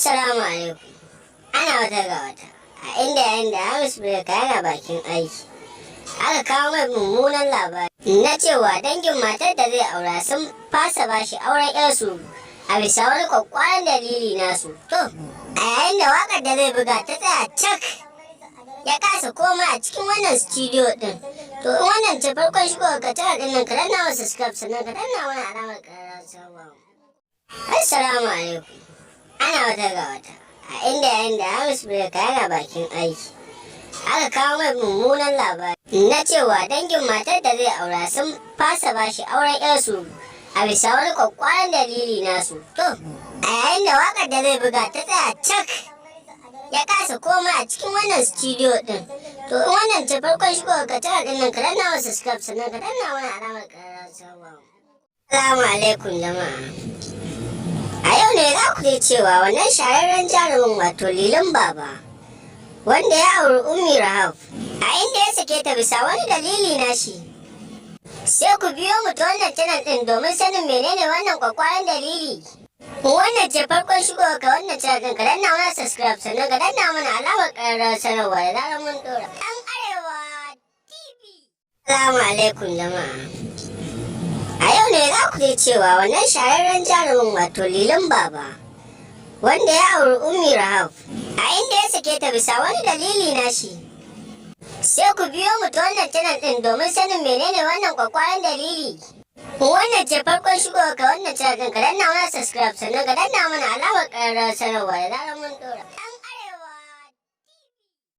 Assalamu alaikum. Ana wata ga wata. A inda yayin da Hamisu Breaker yana bakin aiki, aka kawo mai mummunan labari na cewa dangin matar da zai aura sun fasa bashi auren 'yarsu a bisa wani kwakwaran dalili nasu. To, a yayin da wakar da zai buga ta tsaya cak, ya kasa koma a cikin wannan studio din. To, in wannan ce farkon shigo ka channel din nan, ka danna wa subscribe, sannan ka danna wani alamar ƙararrawar sanarwa. Assalamu alaikum. Ana wata ga wata. A inda yayin da Hamisu Breaker yana bakin aiki, aka kawo mai mummunan labari na cewa dangin matar da zai aura sun fasa bashi auren 'yarsu a bisa wani kwakwaran dalili nasu. To, a yayin da wakar da zai buga ta tsaya cak, ya kasa koma a cikin wannan studio din. To, in wannan ce farkon shigo ka channel din nan, ka danna wa subscribe, sannan ka danna wani alamar ƙararrawar sanarwa. Assalamu alaikum, jama'a. A yau ne za ku ji cewa wannan shahararren jarumin, wato Lilin Baba, wanda ya auri Ummi Rahab, a inda ya sake ta bisa wani dalili nashi. Sai ku biyo mu ta wannan channel din domin sanin menene wannan kwakwaran dalili. Wannan ce farkon shigo ka wannan channel din, ka danna mana subscribe, sannan ka danna mana alamar ƙararrawar sanarwa da zarar mun dora. Ɗan Arewa TV. Assalamu alaikum, jama'a. A yau ne za ku ji cewa wannan shahararren jarumin, wato Lilin Baba, wanda ya auri Ummi Rahab, a inda ya sake ta bisa wani dalili nashi. Sai ku biyo mu ta wannan channel din domin sanin menene wannan kwakwaran dalili. Wannan ce farkon shigo ka wannan channel din, ka danna mana subscribe, sannan ka danna mana alamar ƙararrawar sanarwa da zarar mun dora. Ɗan